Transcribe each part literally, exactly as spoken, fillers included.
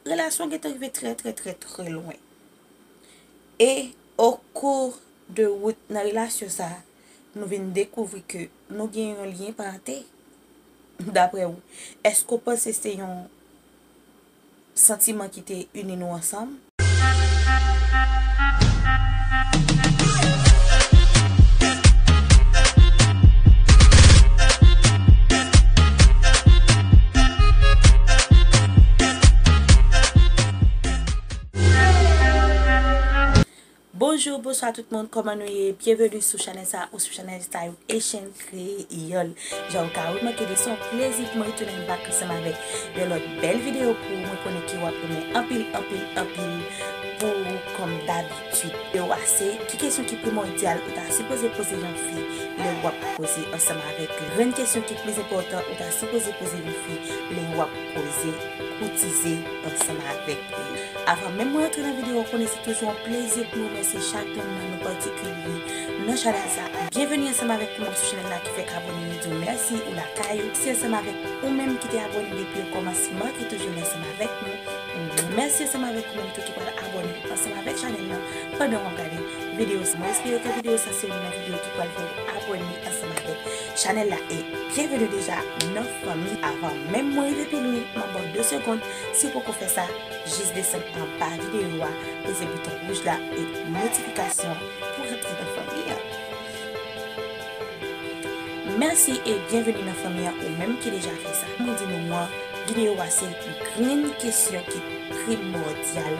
relasyon gentan rive trè, trè, trè, trè lwen. E o kou de wout nan relasyon sa, nou vin dekouvri ke nou gen yon lyen parante. Daprè ou, èske w panse se yon santiman ki te ini nou ansanm? Bonjou, bonswa tout moun, kòman nou ye? Byenveni sou chanèl sa ou sou chanèl Style Haitian Kreyòl. Jan ou ka remake, se yon plezi pou mwen retounen back ansanm avèk yon lòt bèl videyo pou ou. Mwen konnen ke w ap renmen anpil, anpil, anpil pou ou kòm dabitid. Videyo a se, ki kesyon ki primòdyal ou ta sipoze poze yon fi lè w ap koze ansanm avèk li? Grenn kesyon ki plis enpòtan ou ta sipoze poze yon fi lè w ap koze, koutize ansanm avèk li? Avan menm mwen antre nan videyo, konnen se toujou yon plezi pou m remèsye chak yonn nan nou patikilye nan chanèl sa. Byenveni ansanm avèk ou menm sou chanèl la ki fèk abòne, nou di w mèsi, ou lakay ou. Si ansanm avèk ou menm ki te abòne depi okòmansman, ki toujou la ansanm avèk nou, mèsi ansanm avèk ou menm tou ki pral abòne ansanm avèk chanèl la pandan w ap gade videyo sa. Mwen espere ke videyo sa se youn nan videyo ki pral fè w abòne ansanm avèk chanèl la e byenveni deja nan fanmi. Avan menm mwen rive pi lwen, m ap ba w de segonn, si w poko fè sa, jis desann anba videyo a, peze bouton wouj la e notifikasyon pou rantre nan fanmi an. Mèsi e byenveni nan fanmi an ou menm ki deja fè sa. Mwen di nou an, videyo a se grenn kesyon ki primòdyal,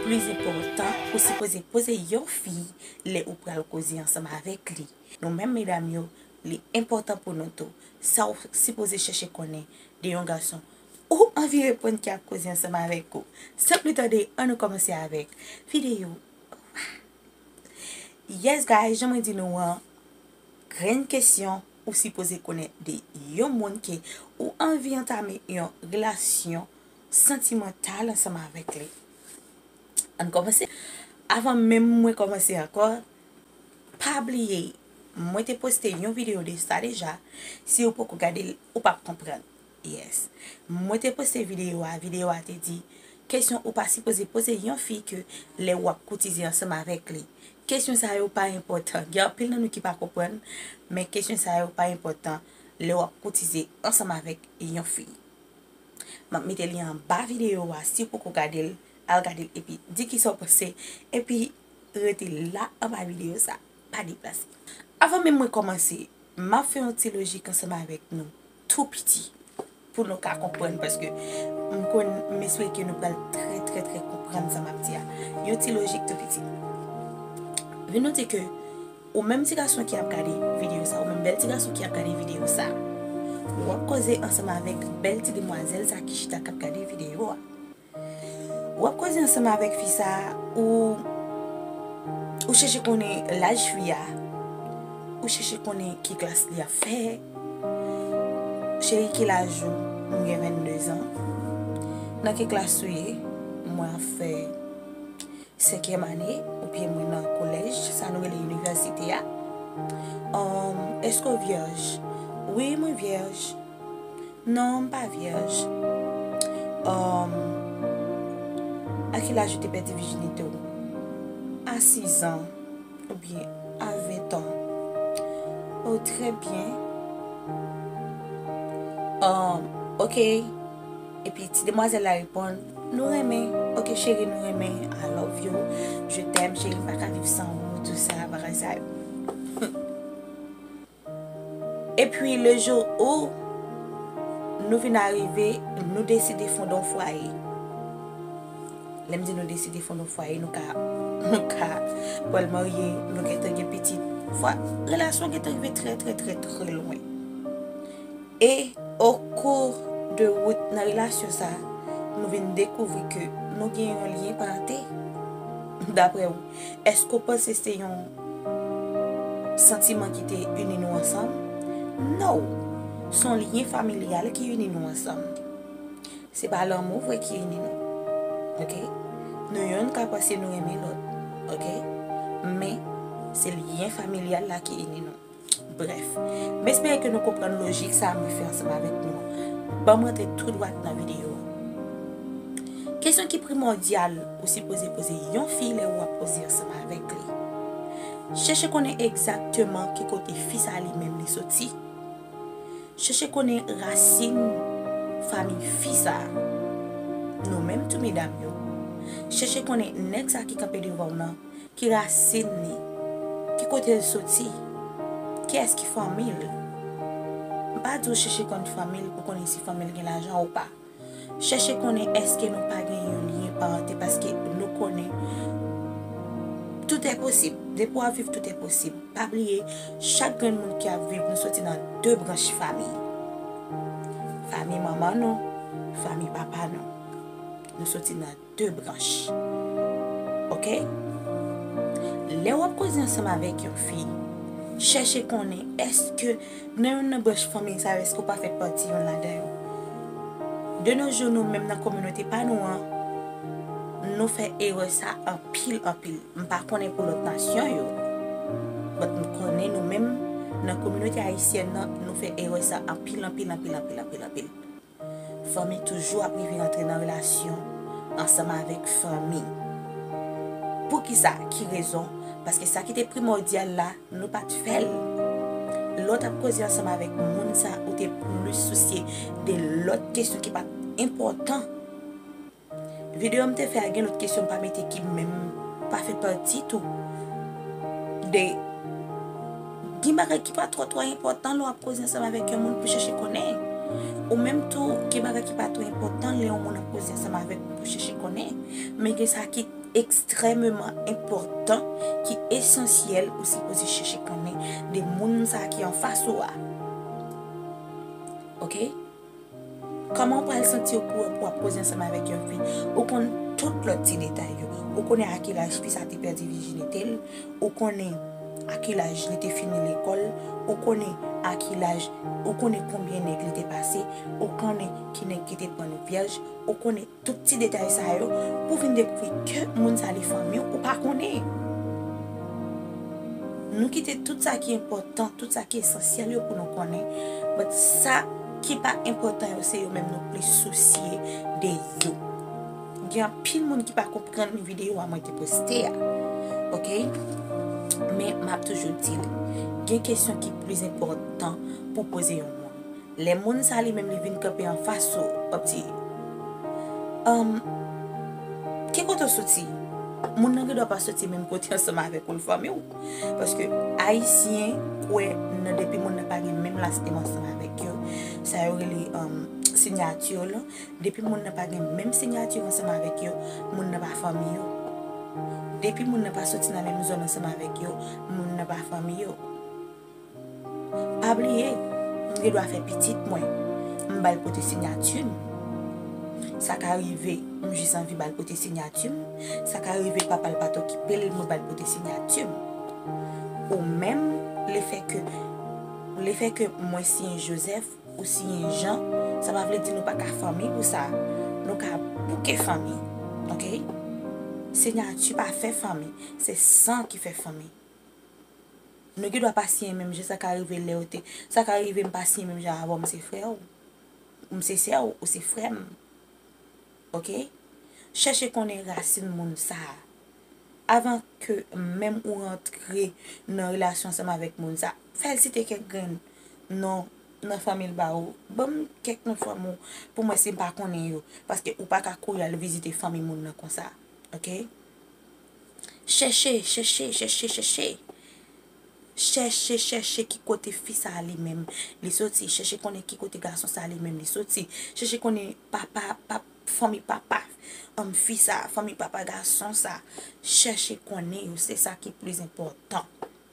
plis enpòtan ou sipoze poze yon fi lè ou pral koze ansanm avèk li. Nou menm medam yo, li enpòtan pou nou tou. Sa w sipoze chèche konnen de yon gason ou anvi reponn ki ap koze ansanm avèk ou. San pli tande, ann nou kòmanse avèk videyo. Yes guys, jan mwen di nou an, grenn kesyon ou sipoze konnen de yon moun ke ou anvi antame yon relasyon santimantal ansanm avèk li. Ann kòmanse. Avan menm mwen kòmanse ankò, pa bliye, mwen te poste yon videyo de sa deja. Si ou poko gade l, ou p ap konprann. Yes. Mwen te poste videyo a, videyo a te di, kesyon ou pa sipoze poze yon fi ke lè w ap koutize ansanm avèk li. Kesyon sa yo pa enpòtan. Gen anpil nan nou ki pa konprann, men kesyon sa yo pa enpòtan lè w ap koutize ansanm avèk yon fi. M ap mete li anba videyo a, si w poko gade l, al gade l epi di kisa w panse, epi rete la anba videyo sa, pa deplase. Avan menm mwen kòmanse, m ap fè yon ti lojik ansanm avèk nou, tou piti, pou nou ka konprann, paske m konn, m espere ke nou pral trè, trè, trè konprann sa m ap di a. Yon ti lojik tou piti. Vin nou di ke ou menm ti gason ki ap gade videyo sa, ou menm bèl ti gason ki ap gade videyo sa, w ap koze ansanm avèk bèl ti demwazèl sa ki chita k ap gade videyo a. W ap koze ansanm avèk fi sa, ou, ou chèche konnen laj fi a, ou chèche konnen ki klas li ap fè. Cheri, ki laj ou? M gen venndezan. Nan ki klas ou ye? Mwen ap fè senkyèm ane, oubyen mwen nan kolèj, sa nou rele inivèsite a. Ahn, èske w vyèj? Wi, mwen vyèj. Non, m pa vyèj. Ahn, a ki laj ou te pèdi vijinite w? A sizan, oubyen a ventan. Oh, trè byen. Ahn, oke. Epi ti demwazèl la reponn, nou renmen. Oke, cheri, nou renmen. I love you. Je t'aime, cheri, m pa ka viv san ou, tou sa, bagay sa yo. Epi, le jour où nou vin arive, nou deside fonde yon fwaye. Lè m di nou deside fonde yon fwaye, nou ka, nou ka pral marye, nou gentan gen pitit. Fwa, relasyon gentan rive trè, trè, trè, trè lwen. E o kou de wout nan relasyon sa, nou vin dekouvri ke nou gen yon lyen parante. Daprè ou, èske w panse se yon santiman ki te ini nou ansanm? No! Se yon lyen familyal ki ini nou ansanm. Se pa lanmou vre ki ini nou. Oke? Nou youn ka panse nou renmen lòt. Oke? Men, se lyen familyal la ki ini nou. Brèf, m espere ke nou konprann lojik sa a mwen fè ansanm avèk nou an. Ban m rantre tou dwat nan videyo a. Kesyon ki primòdyal ou sipoze poze yon fi lè w ap koze ansanm avèk li. Chèche konnen egzakteman ki kote fi sa li menm li soti. Chèche konnen rasin fanmi fi sa. Nou menm tou medam yo. Chèche konnen nèg sa ki kanpe devan w nan, ki rasin li, ki kote l soti, kiyès ki fanmi l. M pa di w chèche konn fanmi l pou konnen si fanmi l gen lajan ou pa. Chèche konnen èske nou pa gen yon lyen parante, paske nou konnen tout est possible. Depi w ap viv, tout est possible. Pa bliye, chak grenn moun ki ap viv, nou soti nan de branch fanmi. Fanmi manman nou, fanmi papa nou. Nou soti nan de branch. Oke? Lè w ap koze ansanm avèk yon fi, chèche konnen èske nan youn nan branch fanmi sa yo, èske w pa fè pati youn ladan yo. De nos jours, nou menm nan kominote pa nou an, nou fè erè sa anpil, anpil. M pa konnen pou lòt nasyon yo, but m konnen nou menm nan kominote ayisyèn nan, nou fè erè sa anpil, anpil, anpil, anpil, anpil, anpil. Fanmi toujou ap rive rantre nan relasyon ansanm avèk fanmi. Poukisa? Ki rezon? Paske sa ki te primòdyal la, nou pa t fè l. Lè w t ap koze ansanm avèk moun sa, ou te plis sousye de lòt kesyon ki pa t enpòtan. Videyo m te fè a, gen lòt kesyon m pa mete ki menm pa fè pati tou de, gen bagay ki pa twò twò enpòtan lè w ap koze ansanm avèk yon moun pou chèche konnen. Ou menm tou, gen bagay ki pa twò enpòtan lè yon moun ap koze ansanm avèk ou pou chèche konnen. Men gen sa ki ekstrèmeman enpòtan, ki esansyèl ou sipoze chèche konnen de moun sa ki anfas ou a. Oke? Kòman w pral santi w pou, pou w ap koze ansanm avèk yon fi? Ou konn tout lòt ti detay yo. Ou konnen a ki laj fi sa te pèdi vijinite l. Ou konnen a ki laj li te fini lekòl. Ou konnen a ki laj, ou konnen konbyen nèg li te pase. Ou konnen ki nèg ki te pran l vyèj. Ou konnen tout ti detay sa yo pou vin dekouvri ke moun sa li fanmi w, ou pa konnen. Nou kite tout sa ki enpòtan, tout sa ki esansyèl yo pou nou konnen. But sa ki pa enpòtan yo, se yo menm nou plis sousye de yo. Gen anpil moun ki pa konprann videyo a mwen te poste a. Oke? Men m ap toujou di l, gen kesyon ki plis enpòtan pou poze yon moun. Lè moun sa li menm li vin kanpe anfas ou, w ap di, um, ki kote w soti? Moun nan gen dwa pa soti menm kote ansanm avèk ou, l fanmi w. Paske Ayisyen kwè nan depi moun nan pa gen menm last name ansanm avèk yo, sa yo rele, um, siyati lan. Depi moun nan pa gen menm siyati ansanm avèk yo, moun nan pa fanmi yo. Depi moun nan pa soti nan menm zòn ansanm avèk yo, moun nan pa fanmi yo. Pa bliye, m gen dwa fè pitit mwen, m ba l pote siyati m. Sa ka rive, m jis anvi ba l pote siyati m. Sa ka rive, papa l pa t okipe l, mwen ba l pote siyati m. Ou menm, lefètke, lefètke mwen siyen Joseph, ou siyen Jean, sa pa vle di nou pa ka fanmi pou sa. Nou ka bouke fanmi. Oke? Siyati pa fè fanmi, se san ki fè fanmi. Nou gen dwa pa siyen menm jan, sa ka rive lè w te, sa ka rive m pa siyen menm jan avè w, m se frè w. M se sè w, ou se frè m. Oke? Chèche konnen rasin moun sa a. Avan ke menm ou rantre nan relasyon ansanm avèk moun sa, fè l site kèk grenn non nan fanmi l ba ou. Ban m kèk non fanmi w pou m wè si m pa konnen yo. Paske ou pa ka kouri al vizite fanmi moun nan konsa. Oke? Chèche, chèche, chèche, chèche. Chèche, chèche ki kote fi sa a li menm li soti. Chèche konnen ki kote gason sa a li menm li soti. Chèche konnen papa, pap, fanmi papa, um, fi sa a, fanmi papa gason sa a. Chèche konnen yo, se sa ki plis enpòtan.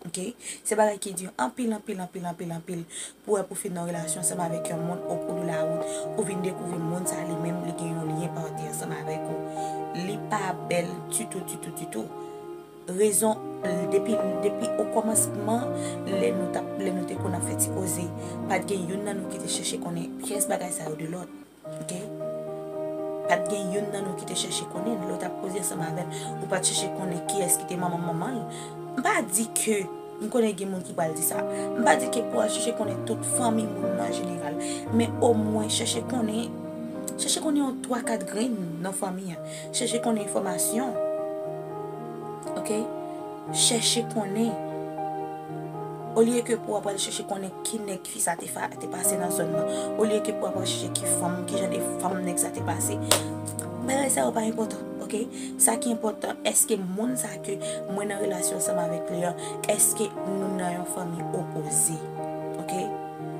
Oke? Se bagay ki di anpil, anpil, anpil, anpil, anpil. Pou wè pou fin nan relasyon ansanm avèk yon moun o kou de la wout, ou vin dekouvri moun sa li menm li gen yon lyen parante ansanm avèk ou. Li pa bèl ditou, ditou, ditou. Rezon, depi, depi okòmansman, lè nou t ap, lè nou te konn ap fè ti koze, pa t gen youn nan nou ki te chèche konnen pyès bagay sa yo de lòt. Oke? Pa t gen youn nan nou ki te chèche konnen. Lè w t ap koze ansanm avè l, ou pa t chèche konnen kiyès ki te manman manman l. M pa di ke, m konnen gen moun ki pral di sa. M pa di ke pou w al chèche konnen tout fanmi moun nan an jeneral. Men omwen chèche konnen Chèche konnen yon twa kat grenn nan fanmi an. Chèche konnen enfòmasyon. Ok? Chèche konnen. Olye ke pou w ap al chèche konnen ki nèg fi sa te, fa, te pase nan zòn nan. Olye ke pou w ap al chèche ki fanm, ki jan de fanm nèg sa te pase. Bagay sa yo pa enpòtan, ok? Sa ki enpòtan, èske moun sa ke mwen nan relasyon ansanm avèk li an, èske nou nan yon fanmi opoze? Ok?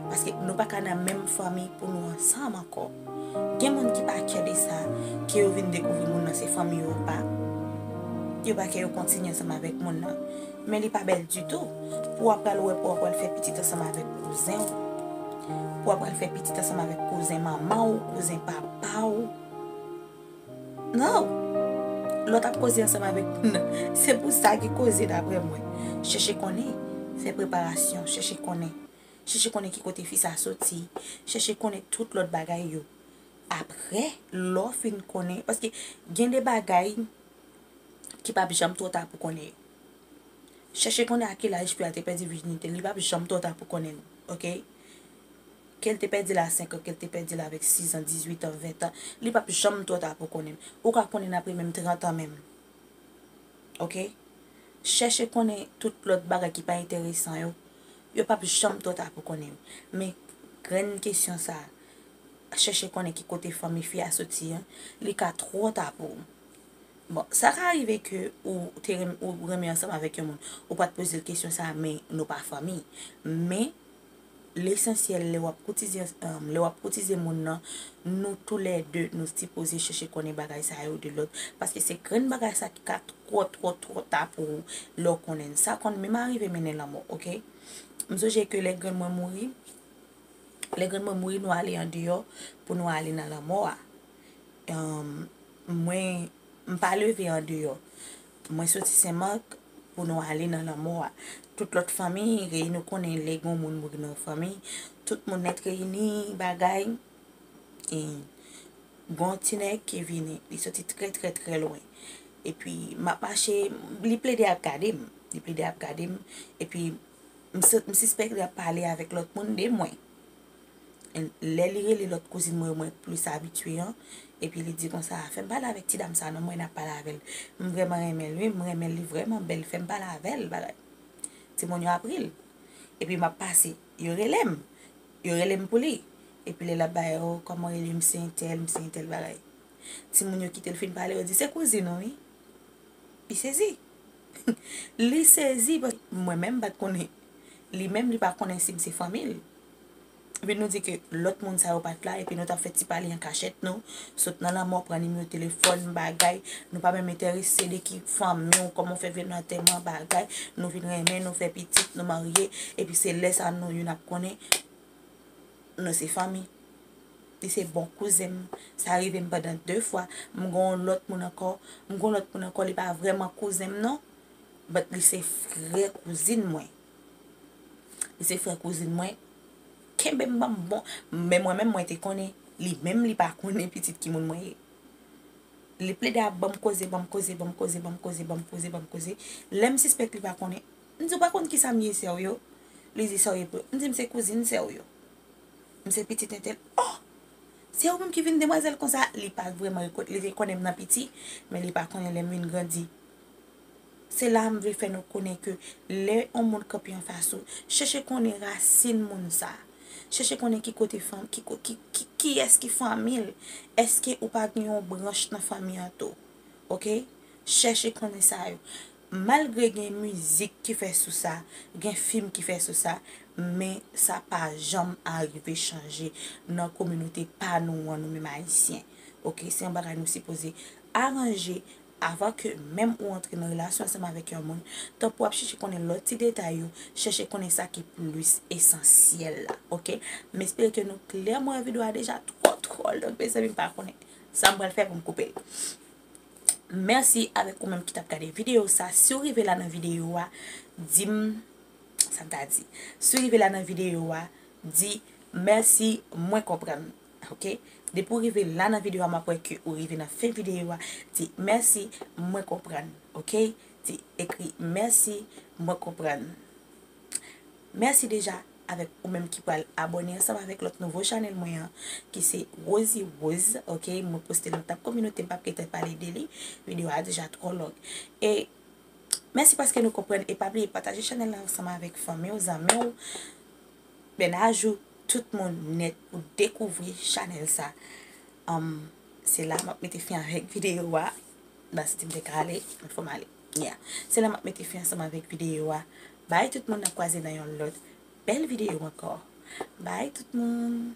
Paske nou pa ka nan menm fanmi pou nou ansanm ankò. Gen moun ki pa kè de sa, ke yo vin dekouvri moun nan se fanmi yo pa. Yo pa kè yo kontinye ansanm avèk moun nan. Men li pa bèl ditou. Pou w ap pral wè, pou w ap pral fè pitit ansanm avèk kouzen w. Pou w ap pral fè pitit ansanm avèk kouzen manman w, kouzen papa w. Non. Lè w t ap koze ansanm avèk moun nan, se pou sa ki koze daprè mwen. Chèche konnen, fè preparasyon, chèche konnen. Chèche konnen ki kote fi sa soti, chèche konnen tout lòt bagay yo. Apre, lè w fin konnen, paske gen de bagay ki p ap janm twò ta pou konnen yo. Chèche konnen a ki laj fi a te pèdi vijinite l, li p ap janm twò ta pou konnen l, ok? Ke l te pèdi l a senk an, ke l te pèdi l avèk sis an, dizuit an, ven an, li p ap janm twò ta pou konnen l. Ou ka konnen l apre menm trant an menm. Ok? Chèche konnen tout lòt bagay ki pa enteresan yo. Yo p ap janm twò ta pou konnen yo. Men grenn kesyon sa, chèche konnen ki kote fanmi fi a soti an, li ka twò ta pou ou. Bon, sa ka rive ke ou te renm-, ou renmen ansanm avèk yon moun, ou pa t poze l kesyon sa, men nou pa fanmi. Men, lesansyèl, lè w ap koutize, um, lè w ap koutize moun nan, nou toulède, nou sipoze chèche konnen bagay sa yo de lòt. Paske se grenn bagay sa ki ka twò, twò, twò ta pou ou lè w konnen l. Sa konn menm arive mennen lanmò, ok? M sonje ke lè grann mwen mouri, lè grann mwen mouri, nou ale andeyò pou nou ale nan lanmò a. Um, mwen, m pa leve andeyò. Mwen soti Senmak pou nou ale nan lanmò a. Tout lòt fanmi, e nou konnen lè gon moun mouri nan yon fanmi, tout moun nèt reyini, bagay. E gon ti nèg ki vini, li soti trè, trè, trè lwen. Epi, m ap mache, li plede ap gade m. Li plede ap gade m. Epi, m, s-, m sispèk li ap pale avèk lòt moun de mwen. Lè li rele lòt kouzin mwen, mwen plis abitye an, epi li di konsa, "Fè m pale avèk ti dam sa non, mwen ap pale avè l. M vrèman renmen l, wi, m renmen l, li vrèman bèl, fè m pale avè l, bagay." Timoun yo ap ri l. Epi m ap pase, yo rele m. Yo rele m pou li. Epi lè l ap bay, "Oh, kòman w rele m, se entèl, m se entèl," bagay. Timoun yo kite l fin pale, yo di, "Se kouzin ou, wi." Li sezi. Li sezi, paske mwen menm m pa t konnen. Li menm, li pa konnen si m se fanmi l. Epi nou di ke lòt moun sa yo pa t la, epi nou t ap fè ti pale an kachèt nou. Sot nan lanmò, pran nimewo telefòn, bagay. Nou pa menm enterese de ki fanmi w, kòman w fè vin nan antèman, bagay. Nou vin renmen, nou fè pitit, nou marye. Epi se lè sa nou youn ap konnen nou se fanmi. Li se bon kouzen m. Sa rive m pandan de fwa. M gon lòt moun ankò. M gon lòt moun ankò, li pa vrèman kouzen m non. But li se frè kouzin mwen. Li se frè kouzin mwen. Kenbe m ban m bon. Men mwen menm mwen te konnen. Li menm li pa konnen pitit ki moun mwen ye. Li plede ap ban m koze, ban m koze, ban m koze, ban m koze, ban m koze, ban m koze. Lè m sispèk li pa konnen, m di, "Ou pa konn kisa m ye, sè w yo?" Li di, "Sa w ye pou yo?" M di, "M se kouzin sè w yo. M se pitit entèl." "Oh! Se ou menm ki vin demwazèl konsa?" Li pa vrèman rekon-, li rekonnen m nan piti, men li pa konnen lè m vin grandi. Se la m vle fè nou konnen ke lè yon moun kanpe anfas ou, chèche konnen rasin moun sa. Chèche konnen ki kote fanm, ki ko-, ki, ki, kiyès ki fanmi l. Èske ou pa gen yon branch nan fanmi an tou? Ok? Chèche konnen sa yo. Malgre gen mizik ki fè sou sa, gen fim ki fè sou sa, men sa pa janm arive chanje nan kominote pa nou an, nou menm Ayisyen. Ok? Se yon bagay nou sipoze aranje avan ke menm ou antre nan relasyon ansanm avèk yon moun, tanpou w ap chèche konnen lòt ti detay yo, chèche konnen sa ki plis esansyèl la, ok? M espere ke nou klè, mwen videyo a deja twò, twò long, mezanmi, m pa konnen sa m pral fè pou m koupe l. Mèsi avèk ou menm ki t ap gade videyo sa. Si w rive la nan videyo a, di m sa m ta di. Si w rive la nan videyo a, di, "Mèsi, mwen konprann." Ok? Depi w rive la nan videyo a, m ap wè ke ou rive nan fen videyo a, di, "Mèsi, mwen konprann." Ok? Di, ekri, "Mèsi, mwen konprann." Mèsi deja avèk ou menm ki pral abòne ansanm avèk lòt nouvo chanèl mwen an, ki se Rosie Rose, ok? Mwen poste l nan tap kominote, m p ap gentan pale de li. Videyo a deja twò long. E mèsi paske nou konprann. E pa bliye pataje chanèl la ansanm avèk fanmi w, zanmi w, mennaj ou, tout moun nèt pou dekouvri chanèl sa. Um, se la m ap mete fen avèk videyo a. Ba, si m te ka ale, men fò m ale. Yeah. Se la m ap mete fen ansanm avèk videyo a. Bay tout moun, n ap kwaze nan yon lòt bèl videyo ankò. Bay tout moun.